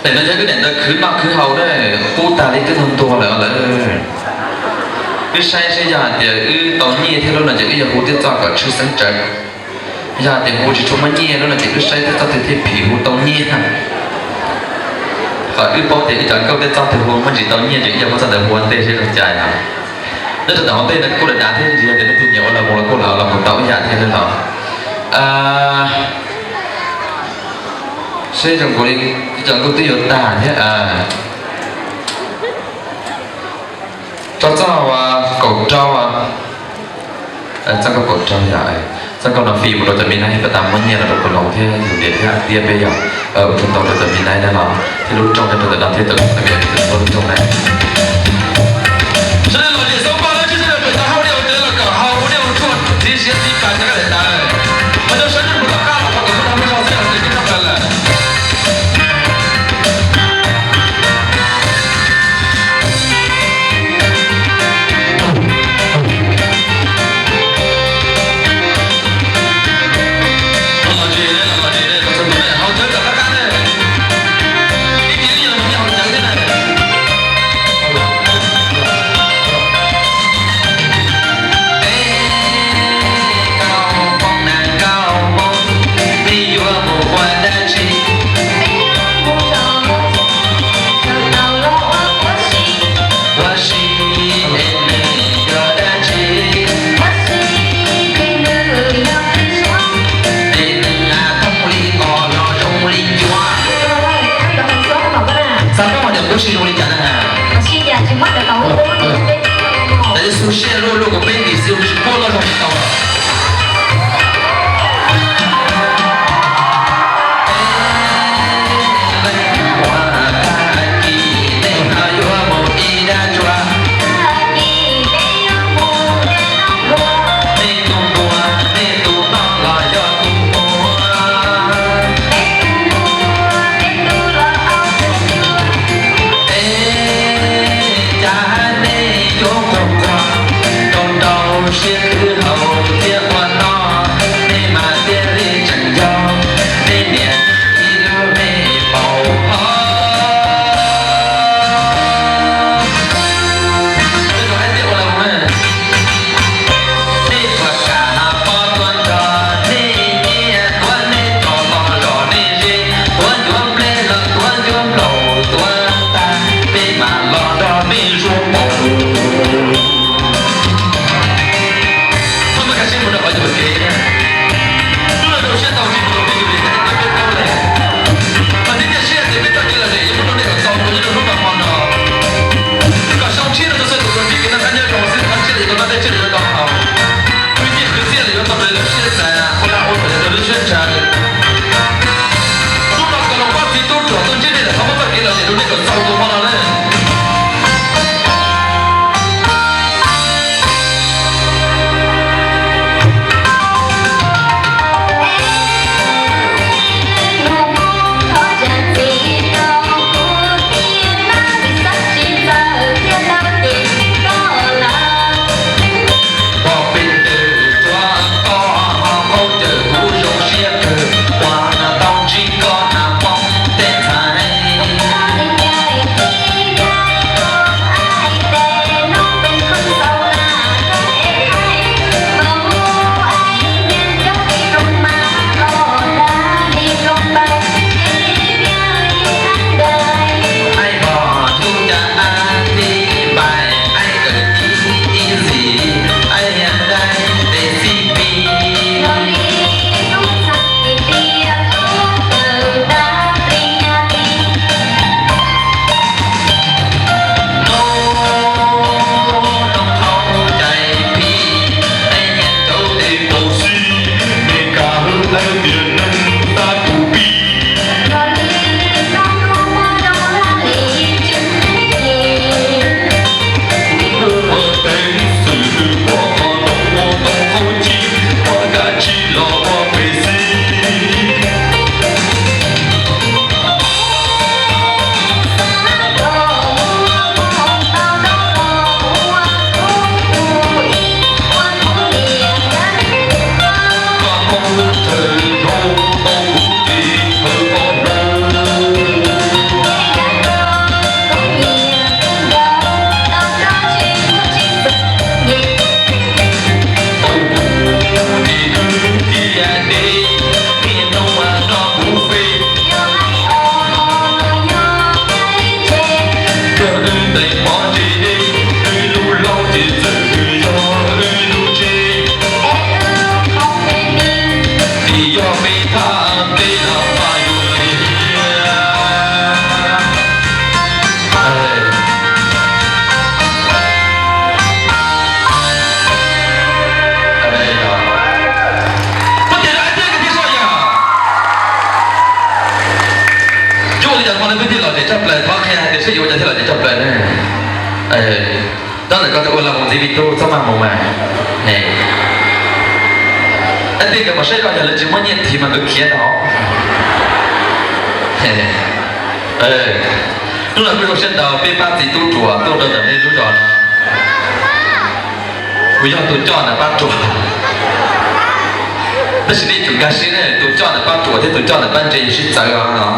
Ntawm no yog wb daim ntawv khwv noj khwv haus na, qub tag li twb ntuag ntuag lawm lawm. Wb saib seb yog hais tias wb tau nyiaj thiab lub no ces wb yuav hu Tij Txoj kom tshwj xeeb tsawv. Yog hais tias hu tsis tshua muaj nyiaj lub no ces wb saib Tij Txoj twg thiaj phim hu tau nyiaj. Qhov wb paub tias wb cov nkauj Tij Txoj twg hu muaj ntsis tau nyiaj ces wb yuav muab txoj ntawd hu ua ntej seb zoo cas os. Nyob rau tom hauv ntej no kuj dav dav thiab, yog tias leej twg nyiam ua los mus los kuj los los mus tau ib yam thiab los. Seb zoo nkaus li cov nkauj twb yuav tag thiab. Rau txoj kaum rau, txoj nkauj kaum rau yog txoj nkauj no fij mus rau cov me naib, pas tas muab nyiaj los rau kuv loos thiab yus niam thiab tiab peb yog ua tsaug ntau rau cov me naib na los thiab lub rooj nyob rau ntawm no thiab cov me naib thiab lub rooj na. Sawv daws los ces xauv paj lab tsib sawv daws pem tau hauj diaj ua cawv los kom haus ua diaj ua tshuaj txiv siav txiv pam cov daim tawv. Mas cov sawv daws mus tom qab los kom kom tub tau muaj zog xwb los ces tsis txhob plaws lawm. Xav paub hais tias kub si zoo li cas na? Lawv xu siab luaj luaj kom peb ntim xwb tsis paub loj zoo li tau. Cas nej yuav quaj quaj rau rau siab khwv haus thiab Hmo no peb thiaj los zem tshaj plaws, thov qhia hais tias seb yuav ua cas thiaj los zem tshaj plaws na. Tab ntawm koj ua los mus ntxiv vim tub txhob maj mus mas. Ib tij nkawd mas saib zoj yog lawv tsis muab nyiaj tiv mas nkawd khiav ntag. Hnub no kuj zoo siab ntau peb pab txiv tub ruam tuaj rau ntawm nej lub zos no. Kuv yog tus coj ntawm pab ruam, tab sis nej tsum nkag siab ne, tus coj ntawm pab ruam thiab tus coj ntawm pab ntse sib txawv os.